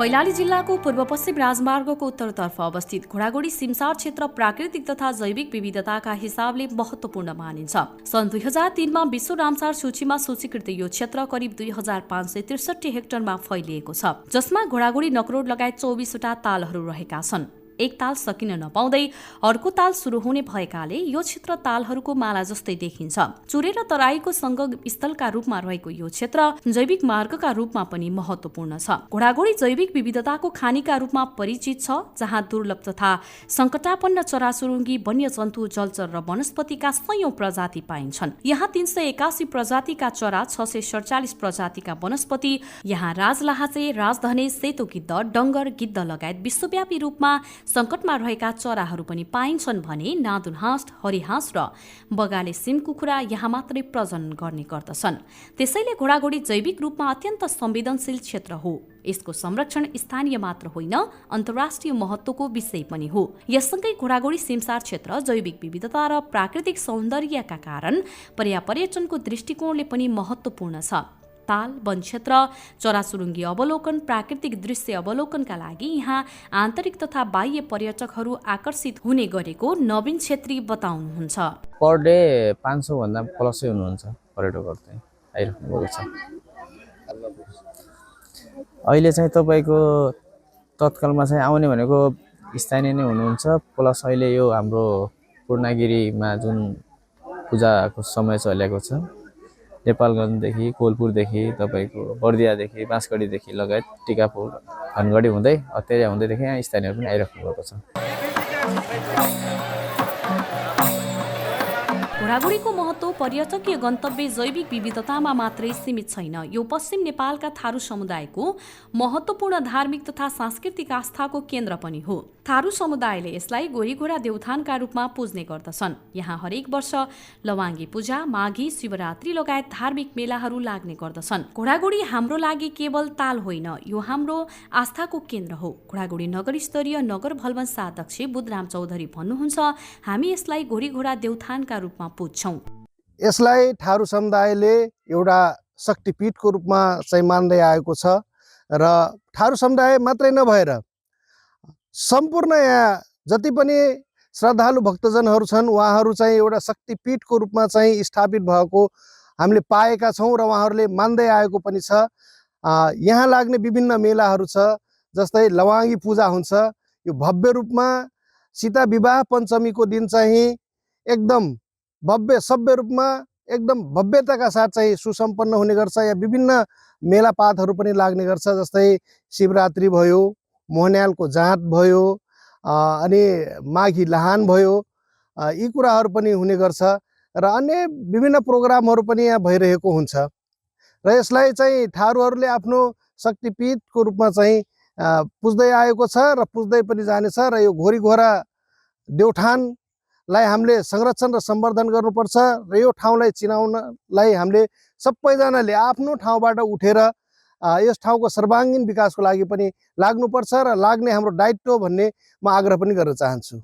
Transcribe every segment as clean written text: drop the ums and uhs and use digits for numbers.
कैलाली जिल्लाको पूर्व-पश्चिम राजमार्गको उत्तरतर्फ अवस्थित घोडागोडी सिमसार क्षेत्र प्राकृतिक तथा जैविक विविधताका हिसाबले महत्त्वपूर्ण मानिन्छ। सन् 2003मा विश्व रामसार सूचीमा सूचीकृत यो क्षेत्र करिब 2563 हेक्टरमा फैलिएको छ, जसमा घोडागोडी नकरोड लगायत 24 वटा तालहरू रहेका छन्। एक ताल सकिन नपाउँदै अर्को ताल सुरु हुने भएकाले यो क्षेत्र तालहरूको माला जस्तै देखिन्छ। चुरे र तराईको संगम स्थलका रूपमा रहेको यो क्षेत्र जैविक मार्गका रूपमा पनि महत्त्वपूर्ण छ। घोडागोडी जैविक विविधताको खानीका रूपमा परिचित छ, जहाँ दुर्लभ तथा संकटापन्न चराचुरुङ्गी, वन्यजन्तु, जलचर र वनस्पतिका सयौं प्रजाति पाइन्छन्। यहाँ 381 प्रजातिका चरा, 647 प्रजातिका वनस्पति, यहाँ राजलाहाचे, राजधनेश, सेतो गिद्ध, डङ्गर, गिद्ध लगायत विश्वव्यापी रूपमा संकटमा रहेका चराहरू पनि पाइन्छन् भने नादुन हाँस, हरिहाँस र बगाले सिम कुखुरा यहाँ मात्रै प्रजनन गर्ने गर्दछन्। त्यसैले घोडागोडी जैविक रूपमा अत्यन्त संवेदनशील क्षेत्र हो। यसको संरक्षण स्थानीय मात्र होइन, अन्तर्राष्ट्रिय महत्त्वको विषय पनि हो। यससँगै घोडागोडी सिमसार क्षेत्र जैविक विविधता र प्राकृतिक सौन्दर्यका कारण पर्यापर्यटनको दृष्टिकोणले पनि महत्त्वपूर्ण छ। ताल, वन क्षेत्र, चराचुरुङ्गी अवलोकन, प्राकृतिक दृश्य अवलोकनका लागि यहाँ आन्तरिक तथा बाह्य पर्यटकहरू आकर्षित हुने गरेको नवीन छेत्री बताउनुहुन्छ। पर डे 500 भन्दा प्लसै हुनुहुन्छ पर्यटकहरू चाहिँ आइराख्नु भएको छ। अहिले चाहिँ तपाईको तत्कालमा चाहिँ आउने भनेको स्थानीय नै हुनुहुन्छ, प्लस अहिले यो हाम्रो पूर्णगिरीमा जुन पूजाको समय चलेको छ, नेपालगञ्जदेखि, कोलपुरदेखि, तपाईको बर्दियादेखि, बाँसगढीदेखि लगायत टिकापुर, धनगढी हुँदै अत्यारिया हुँदैदेखि यहाँ स्थानीयहरू पनि आइराख्नु भएको छ। घोडागोडीको महत्त्व पर्यटकीय गन्तव्य जैविक विविधतामा मात्रै सीमित छैन। यो पश्चिम नेपालका थारू समुदायको महत्त्वपूर्ण धार्मिक तथा सांस्कृतिक आस्थाको केन्द्र पनि हो। थारू समुदायले यसलाई गोरीघोडा देवथानका रूपमा पुज्ने गर्दछन्। यहाँ हरेक वर्ष लवाङ्गी पूजा, माघी, शिवरात्रि लगायत धार्मिक मेलाहरू लाग्ने गर्दछन्। घोडागोडी हाम्रो लागि केवल ताल होइन, यो हाम्रो आस्थाको केन्द्र हो। घोडागोडी नगर स्तरीय नगर भलवंशा अध्यक्ष बुद्धराम चौधरी भन्नुहुन्छ, हामी यसलाई गोरीघोडा देवथानका रूपमा पुज्छौं। यसलाई थारू समुदायले एउटा शक्तिपीठको रूपमा चाहिँ मान्दै आएको छ र थारू समुदाय मात्रै नभएर सम्पूर्ण यहाँ जति पनि श्रद्धालु भक्तजनहरू छन्, उहाँहरू चाहिँ एउटा शक्तिपीठको रूपमा चाहिँ स्थापित भएको हामीले पाएका छौँ र उहाँहरूले मान्दै आएको पनि छ। यहाँ लाग्ने विभिन्न मेलाहरू छ, जस्तै लवाङ्गी पूजा हुन्छ। यो भव्य रूपमा सीता विवाह पञ्चमीको दिन चाहिँ एकदम भव्य सभ्य रूपमा एकदम भव्यताका साथ चाहिँ सुसम्पन्न हुने गर्छ। यहाँ विभिन्न मेलापातहरू पनि लाग्ने गर्छ, जस्तै शिवरात्रि भयो, मोहन्यालको जाँत भयो, अनि माघी लहान भयो, यी कुराहरू पनि हुने गर्छ र अन्य विभिन्न प्रोग्रामहरू पनि यहाँ भइरहेको हुन्छ र यसलाई चाहिँ थारूहरूले आफ्नो शक्तिपीठको रूपमा चाहिँ पुज्दै आएको छ र पुज्दै पनि जानेछ र यो घोरीघोडा देवठानलाई हामीले संरक्षण र सम्वर्धन गर्नुपर्छ र यो ठाउँलाई चिनाउनलाई हामीले सबैजनाले आफ्नो ठाउँबाट उठेर यस ठाउँको सर्वाङ्गीन विकासको लागि पनि लाग्नुपर्छ र लाग्ने हाम्रो दायित्व भन्ने म आग्रह पनि गर्न चाहन्छु।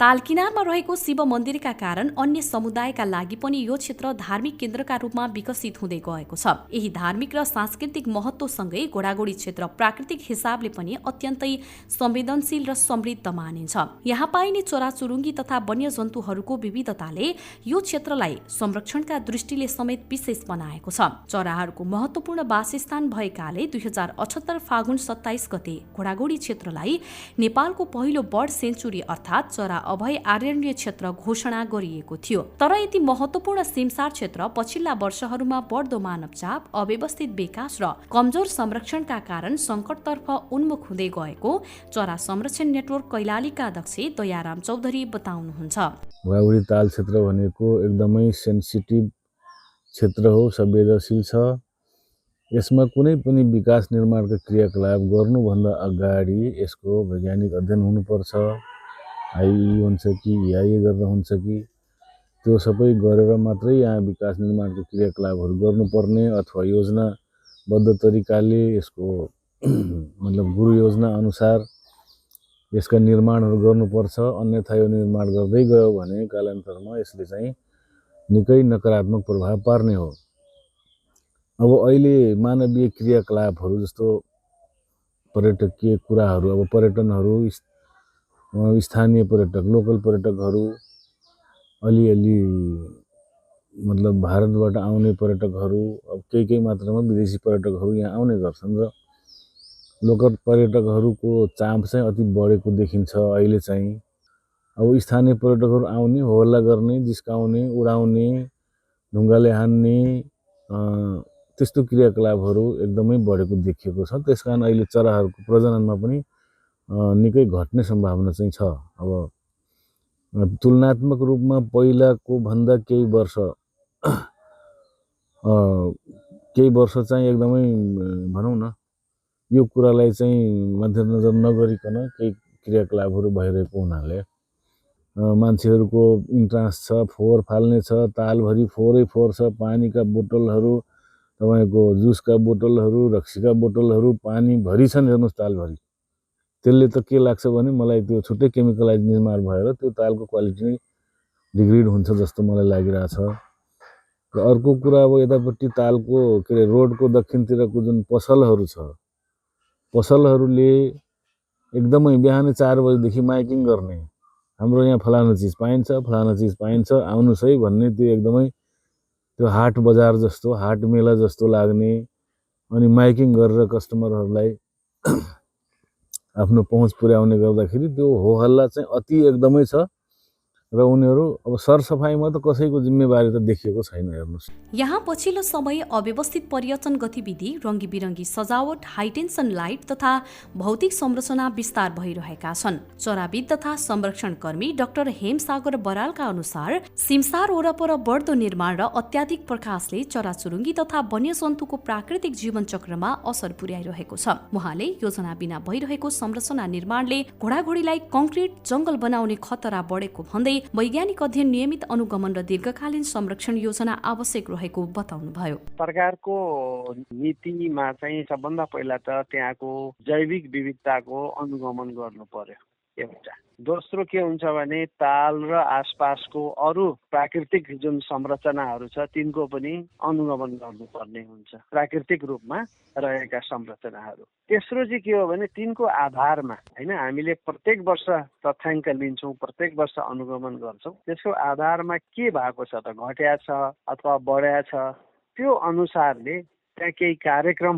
ताल किनारमा रहेको शिव मन्दिरका कारण अन्य समुदायका लागि पनि यो क्षेत्र धार्मिक केन्द्रका रूपमा विकसित हुँदै गएको छ। यही धार्मिक र सांस्कृतिक महत्त्वसँगै घोडागोडी क्षेत्र प्राकृतिक हिसाबले पनि अत्यन्तै संवेदनशील र समृद्ध मानिन्छ। यहाँ पाइने चराचुरुङ्गी तथा वन्यजन्तुहरूको विविधताले यो क्षेत्रलाई संरक्षणका दृष्टिले समेत विशेष बनाएको छ। चराहरूको महत्त्वपूर्ण वासस्थान भएकाले 2078 फागुन 27 गते घोडागोडी क्षेत्रलाई नेपालको पहिलो बर्ड सेन्चुरी अर्थात् चरा अभय आरण्य क्षेत्र घोषणा गरिएको थियो। तर यति महत्त्वपूर्ण सिमसार क्षेत्र पछिल्ला वर्षहरूमा बढ्दो मानव चाप, अव्यवस्थित विकास र कमजोर संरक्षणका कारण संकटतर्फ उन्मुख हुँदै गएको चरा संरक्षण नेटवर्क कैलालीका अध्यक्ष दयाराम चौधरी बताउनुहुन्छ। घोडागोडी ताल क्षेत्र भनेको एकदमै सेन्सिटिभ क्षेत्र हो, संवेदनशील छ। यसमा कुनै पनि विकास निर्माणका क्रियाकलाप गर्नुभन्दा अगाडि यसको वैज्ञानिक अध्ययन हुनुपर्छ। आइई हुन्छ कि याई गरेर हुन्छ कि त्यो सबै गरेर मात्रै यहाँ विकास निर्माणको क्रियाकलापहरू गर्नुपर्ने अथवा योजनाबद्ध तरिकाले यसको मतलब गुरु योजना अनुसार यसका निर्माणहरू गर्नुपर्छ। अन्यथा यो निर्माण गर्दै गयो भने कालान्तरमा यसले चाहिँ निकै नकारात्मक प्रभाव पार्ने हो। अब अहिले मानवीय क्रियाकलापहरू जस्तो पर्यटकीय कुराहरू, अब पर्यटनहरू, स्थानीय पर्यटक, लोकल पर्यटकहरू, अलिअलि मतलब भारतबाट आउने पर्यटकहरू, अब केही मात्रामा विदेशी पर्यटकहरू यहाँ आउने गर्छन् र लोकल पर्यटकहरूको चाप चाहिँ अति बढेको देखिन्छ अहिले चाहिँ। अब स्थानीय पर्यटकहरू आउने, होहल्ला गर्ने, जिस्काउने, उडाउने, ढुङ्गाले हान्ने त्यस्तो क्रियाकलापहरू एकदमै बढेको देखिएको छ। त्यसकारण अहिले चराहरूको प्रजननमा पनि निकै घट्ने सम्भावना चाहिँ छ। अब तुलनात्मक रूपमा पहिलाको भन्दा केही वर्ष चाहिँ एकदमै भनौँ न यो कुरालाई चाहिँ मध्यनजर नगरिकन केही क्रियाकलापहरू भइरहेको हुनाले मान्छेहरूको इन्ट्रान्स छ, फोहोर फाल्ने छ, तालभरि फोहोरै फोहोर छ। पानीका बोतलहरू, तपाईँको जुसका बोतलहरू, रक्सीका बोतलहरू पानीभरि छन्, हेर्नुहोस् तालभरि। त्यसले त के लाग्छ भने मलाई त्यो छुट्टै केमिकलाइज निर्माण भएर त्यो तालको क्वालिटी नै डिग्रेड हुन्छ जस्तो मलाई लागिरहेछ। र अर्को कुरा, अब यतापट्टि तालको के अरे रोडको दक्षिणतिरको जुन पसलहरू छ, पसलहरूले एकदमै बिहानै 4 बजेदेखि माइकिङ गर्ने, हाम्रो यहाँ फलाना चिज पाइन्छ, फलाना चिज पाइन्छ, आउनुहोस् है भन्ने, त्यो एकदमै त्यो हाट बजार जस्तो, हाट मेला जस्तो लाग्ने, अनि माइकिङ गरेर कस्टमरहरूलाई आफ्नो पहुँच पुर्याउने गर्दाखेरि त्यो होहल्ला चाहिँ अति एकदमै छ र उनीहरू अब सरसफाइमा त कसैको जिम्मेवारी त देखिएको छैन। हेर्नुहोस्, यहाँ पछिल्लो समय अव्यवस्थित पर्यटन गतिविधि, रङ्गी बिरङ्गी सजावट, हाइटेन्सन लाइट तथा भौतिक संरचना विस्तार भइरहेका छन्। चराविद तथा संरक्षणकर्मी डाक्टर हेमसागर बरालका अनुसार सिमसार वरपर बढ्दो निर्माण र अत्याधिक प्रकाशले चराचुरुङ्गी तथा वन्यजन्तुको प्राकृतिक जीवन चक्रमा असर पुर्याइरहेको छ। उहाँले योजना बिना भइरहेको संरचना निर्माणले घोडाघोडीलाई कङ्क्रिट जंगल बनाउने खतरा बढेको भन्दै वैज्ञानिक अध्ययन, नियमित अनुगमन र दीर्घकालीन संरक्षण योजना आवश्यक रहेको बताउनुभयो। सरकारको नीतिमा चाहिँ सबभन्दा पहिला त त्यहाँको जैविक विविधताको अनुगमन गर्नु पर्यो एउटा। दोस्रो के हुन्छ भने ताल र आसपासको अरू प्राकृतिक जुन संरचनाहरू छ तिनको पनि अनुगमन गर्नुपर्ने हुन्छ, प्राकृतिक रूपमा रहेका संरचनाहरू। तेस्रो चाहिँ के हो भने तिनको आधारमा हैन, हामीले प्रत्येक वर्ष तथ्याङ्क लिन्छौँ, प्रत्येक वर्ष अनुगमन गर्छौँ। त्यसको आधारमा के भएको छ त, घट्या छ अथवा बढ्या छ, त्यो अनुसारले त्यहाँ केही कार्यक्रम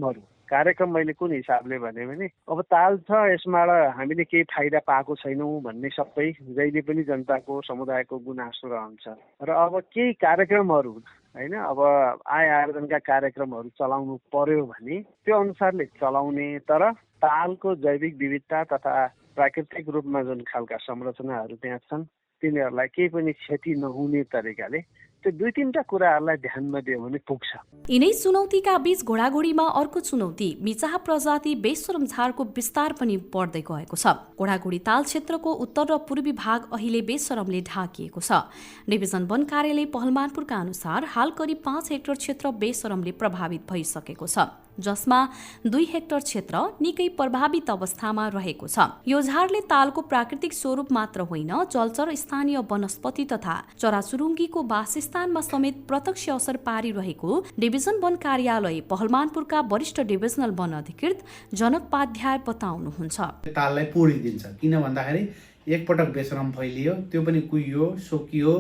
मैले कुन हिसाबले भने अब ताल छ, यसबाट हामीले केही फाइदा पाएको छैनौँ भन्ने सबै जहिले पनि जनताको समुदायको गुनासो रहन्छ। र अब केही कार्यक्रमहरू हैन, अब आय आर्जनका कार्यक्रमहरू चलाउनु पर्यो भने त्यो अनुसारले चलाउने, तर तालको जैविक विविधता तथा प्राकृतिक रूपमा जुन खालका संरचनाहरू त्यहाँ छन् तिनीहरूलाई केही पनि क्षति नहुने तरिकाले त्यो 2-3टा कुराहरूलाई ध्यानमा दियो भने पुग्छ। यिनै चुनौतीका बीच घोडाघोडीमा अर्को चुनौती मिचाहा प्रजाति बेसरम झारको विस्तार पनि बढ्दै गएको छ। घोडाघोडी ताल क्षेत्रको उत्तर र पूर्वी भाग अहिले बेसरमले ढाकिएको छ। डिभिजन वन कार्यालय पहलमानपुरका अनुसार हाल करिब 5 हेक्टर क्षेत्र बेसरमले प्रभावित भइसकेको छ, जसमा 2 हेक्टर क्षेत्र निकै प्रभावित अवस्थामा रहेको छ। यो झारले तालको प्राकृतिक स्वरूप मात्र होइन, जलचर, स्थानीय वनस्पति तथा चराचुरुङ्गीको वासस्थानमा समेत प्रत्यक्ष असर पारिरहेको डिभिजन वन कार्यालय पहलमानपुरका वरिष्ठ डिभिजनल वन अधिकृत जनक पाध्याय बताउनुहुन्छ। ताललाई पोडिदिन्छ, किन भन्दाखेरि एकपटक बेसरम फैलियो, त्यो पनि कुहियो, सोकियो,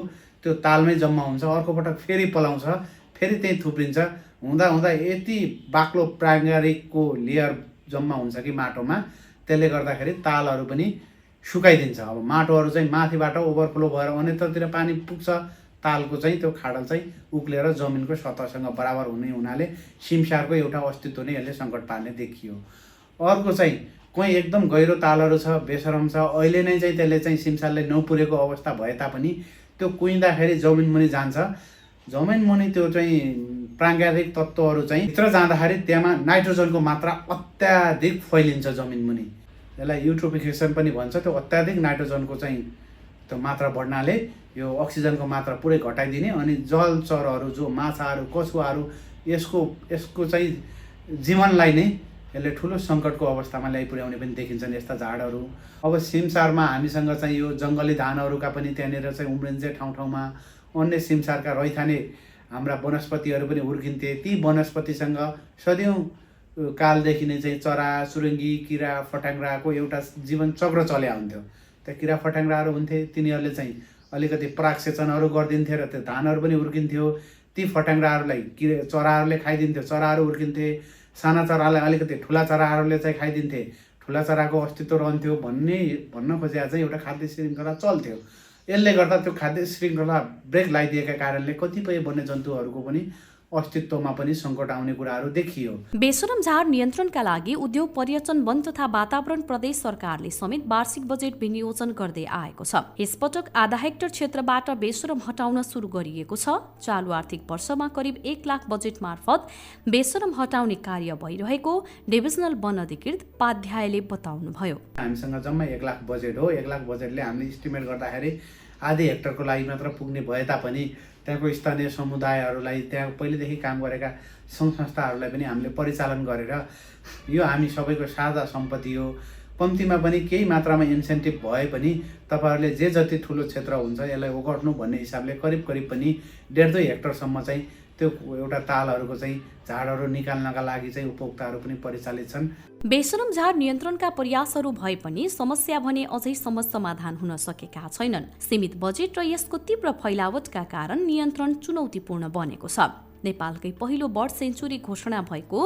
त्यो तालमै जम्मा हुन्छ, अर्को पटक फेरि पलाउँछ, फेरि त्यही थुप्रिन्छ, हुँदा यति बाक्लो प्राङ्गारिकको लेयर जम्मा हुन्छ कि माटोमा, त्यसले गर्दाखेरि तालहरू पनि सुकाइदिन्छ। अब माटोहरू चाहिँ माथिबाट ओभरफ्लो भएर अन्यत्रतिर पानी पुग्छ, तालको चाहिँ त्यो खाडल चाहिँ उक्लेर जमिनको सतहसँग बराबर हुनाले सिमसारको एउटा अस्तित्व नै यसले सङ्कट पार्ने देखियो। अर्को चाहिँ कहीँ एकदम गहिरो तालहरू छ, बेसरम छ, अहिले नै चाहिँ त्यसले चाहिँ सिमसारले नपुरेको अवस्था भए तापनि त्यो कुहिँदाखेरि जमिन मुनि जान्छ, जमिन मुनि त्यो चाहिँ प्राङ्गारिक तत्त्वहरू चाहिँ भित्र जाँदाखेरि त्यहाँ नाइट्रोजनको मात्रा अत्याधिक फैलिन्छ जमिन मुनि, त्यसलाई युट्रोफिकेसन पनि भन्छ। त्यो अत्याधिक नाइट्रोजनको चाहिँ त्यो मात्रा बढ्नाले यो अक्सिजनको मात्रा पुरै घटाइदिने, अनि जलचरहरू जो माछाहरू, कछुवाहरू यसको चाहिँ जीवनलाई नै यसले ठुलो सङ्कटको अवस्थामा ल्याइपुर्याउने पनि देखिन्छन् यस्ता झाडहरू। अब सिमसारमा हामीसँग चाहिँ यो जङ्गली धानहरूका पनि त्यहाँनिर चाहिँ उम्रिन्छ ठाउँ, अन्य सिमसारका रैथाने हाम्रा वनस्पतिहरू पनि हुर्किन्थे, ती वनस्पतिसँग सदियौँ कालदेखि नै चाहिँ चरा सुरुङ्गी किरा फट्याङ्ग्राको एउटा जीवन चक्र चले आउँथ्यो। त्यो किरा फट्याङ्ग्राहरू हुन्थे, तिनीहरूले चाहिँ अलिकति परागसेचनहरू गरिदिन्थे र त्यो धानहरू पनि हुर्किन्थ्यो। ती फट्याङ्ग्राहरूलाई चराहरूले खाइदिन्थ्यो, चराहरू हुर्किन्थे। साना चरालाई अलिकति ठुला चराहरूले चाहिँ खाइदिन्थे, ठुला चराको अस्तित्व रहन्थ्यो भन्न खोजेको चाहिँ एउटा खाद्य श्रृङ्खला चल्थ्यो। यसले गर्दा त्यो खाद्य श्रृङ्खला ब्रेक लगाइदिएका कारणले कतिपय वन्यजन्तुहरूको पनि अस्तित्वमा पनि सङ्कट आउने कुराहरू देखियो। बेसरम झार नियन्त्रणका लागि उद्योग, पर्यटन, वन तथा वातावरण प्रदेश सरकारले समेत वार्षिक बजेट विनियोजन गर्दै आएको छ। यसपटक आधा हेक्टर क्षेत्रबाट बेसरम हटाउन सुरु गरिएको छ। चालु आर्थिक वर्षमा करिब 1 लाख बजेट मार्फत बेसरम हटाउने कार्य भइरहेको डिभिजनल वन अधिकृत पाध्यायले बताउनुभयो। हामीसँग जम्मा 1 लाख बजेट हो। 1 लाख बजेटले हामीले इस्टिमेट गर्दाखेरि आधी हेक्टरको लागि मात्र पुग्ने भए तापनि त्यहाँको स्थानीय समुदायहरूलाई, त्यहाँ पहिलेदेखि काम गरेका सङ्घ संस्थाहरूलाई पनि हामीले परिचालन गरेर यो हामी सबैको साझा सम्पत्ति हो। कम्तीमा पनि केही मात्रामा इन्सेन्टिभ भए पनि तपाईँहरूले जे जति ठुलो क्षेत्र हुन्छ यसलाई ओगट्नु भन्ने हिसाबले करिब पनि 1.5-2 हेक्टरसम्म चाहिँ त्यो एउटा तालहरूको चाहिँ झाडहरू निकाल्नका लागि चाहिँ उपभोक्ताहरू पनि परिचालित छन्। बेसरम झार नियन्त्रणका प्रयासहरू भए पनि समस्या भने अझैसम्म समाधान हुन सकेका छैनन्। सीमित बजेट र यसको तीव्र फैलावटका कारण नियन्त्रण चुनौतीपूर्ण बनेको छ। नेपालकै पहिलो बर्ड सेन्चुरी घोषणा भएको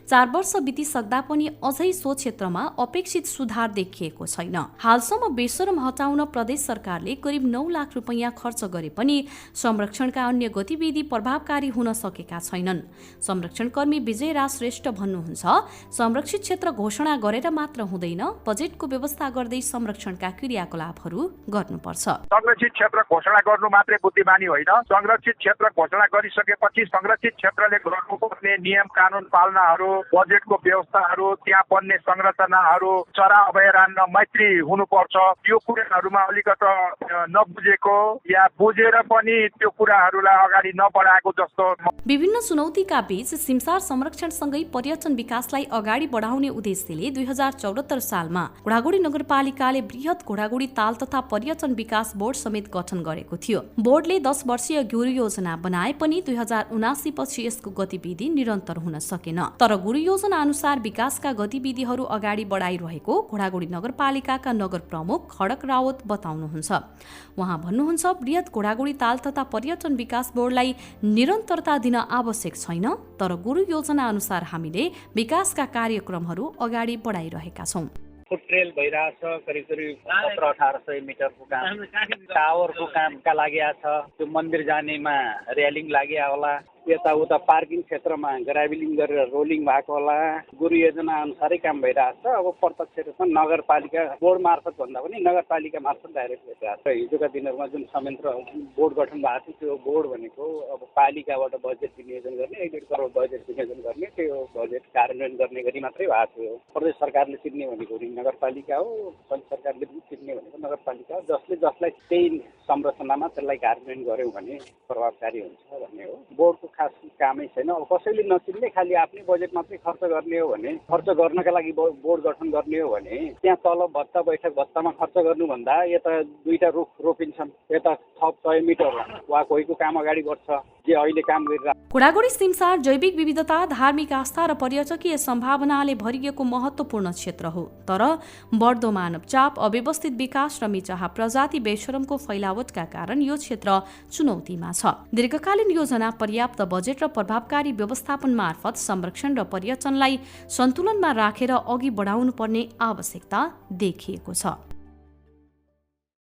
4 वर्ष बितिसक्दा पनि अझै सो क्षेत्रमा अपेक्षित सुधार देखिएको छैन। हालसम्म बेसरम हटाउन प्रदेश सरकारले करिब 9 लाख रुपैयाँ खर्च गरे पनि संरक्षणका अन्य गतिविधि प्रभावकारी हुन सकेका छैनन्। संरक्षणकर्मी विजय राज श्रेष्ठ भन्नुहुन्छ, संरक्षित क्षेत्र घोषणा गरेर मात्र हुँदैन, बजेटको व्यवस्था गर्दै संरक्षणका क्रियाकलापहरू गर्नुपर्छ। संरक्षित क्षेत्र घोषणा गर्नु मात्रै बुद्धिमानी होइन, संरक्षित क्षेत्र घोषणा गरिसकेपछि संरक्षित क्षेत्रले गर्नुपर्ने नियम कानुन पालनाहरू, बजेटको व्यवस्थाहरू, त्यहाँ बन्ने संरचनाहरू, चरा अभयारण्य मैत्री हुनुपर्छ। त्यो कुराहरूमा अलिकति नबुझेको या बुझेर पनि त्यो कुराहरूलाई अगाडि नबढाएको जस्तो। विभिन्न चुनौतीका बीच सिमसार संरक्षणसँगै पर्यटन विकासलाई अगाडि बढाउने उद्देश्यले 2074 सालमा घोडागुडी नगरपालिकाले बृहत घोडागुडी ताल तथा पर्यटन विकास बोर्ड समेत गठन गरेको थियो। बोर्डले 10 वर्षीय गुरु योजना बनाए पनि 2079 पछि यसको गतिविधि निरन्तर हुन सकेन। तर गुरु योजना अनुसार विकासका गतिविधिहरू अगाडि बढाइरहेको घोडागुडी नगरपालिकाका नगर प्रमुख खडक रावत बताउनुहुन्छ। उहाँ भन्नुहुन्छ, बृहत घोडागुडी ताल तथा पर्यटन विकास बोर्डलाई निरन्तरता दिन आवश्यक छैन, तर गुरु योजना अनुसार हामीले विकासका कार्यक्रमहरू अगाडि बढाइरहेका छौँ। फुट ट्रेल भइरहेछ, करिब 1700-1800 मिटरको काम, टावरको कामका लागि छ, त्यो मन्दिर जानेमा रेलिङ लागि होला, यताउता पार्किङ क्षेत्रमा ग्राभलिङ गरेर रोलिङ भएको होला। गुरु योजना अनुसारै काम भइरहेछ। अब प्रत्यक्ष रूपमा नगरपालिका बोर्ड मार्फत भन्दा पनि नगरपालिका मार्फत डाइरेक्ट भइरहेछ। हिजोका दिनहरूमा जुन संयन्त्र बोर्ड गठन भएको थियो, त्यो बोर्ड भनेको अब पालिकाबाट बजेट विनियोजन गर्ने, 1.5 करोड बजेट विनियोजन गर्ने, त्यो बजेट कार्यान्वयन गर्ने गरी मात्रै भएको थियो। प्रदेश सरकारले चिन्ने भनेको नगरपालिका हो, सञ्घ सरकारले पनि चिन्ने भनेको नगरपालिका हो। जसले त्यही संरचनामा त्यसलाई कार्यान्वयन गर्यो भने प्रभावकारी हुन्छ भन्ने हो। बोर्डको खास कामै छैन। अब कसैले नचिन्ने खालि आफ्नै बजेट मात्रै खर्च गर्ने हो भने, खर्च गर्नका लागि बोर्ड गठन गर्ने हो भने त्यहाँ तल भत्ता बैठक भत्तामा खर्च गर्नुभन्दा यता 2टा रुख रोपिन्छन्, यता थप 100 मिटर वा कोहीको काम अगाडि बढ्छ, जे अहिले काम गरिरहेको। घोडागुडी सिमसार जैविक विविधता, धार्मिक आस्था र पर्यटकीय सम्भावनाले भरिएको महत्त्वपूर्ण क्षेत्र हो। तर बढ्दो मानव चाप, अव्यवस्थित विकास र मिचाहा प्रजाति बेसरमको फैलावटका कारण यो क्षेत्र चुनौतीमा छ। दीर्घकालीन योजना, पर्याप्त बजेट र प्रभावकारी व्यवस्थापन मार्फत संरक्षण र पर्यटनलाई सन्तुलनमा राखेर अघि बढाउनुपर्ने आवश्यकता देखिएको छ।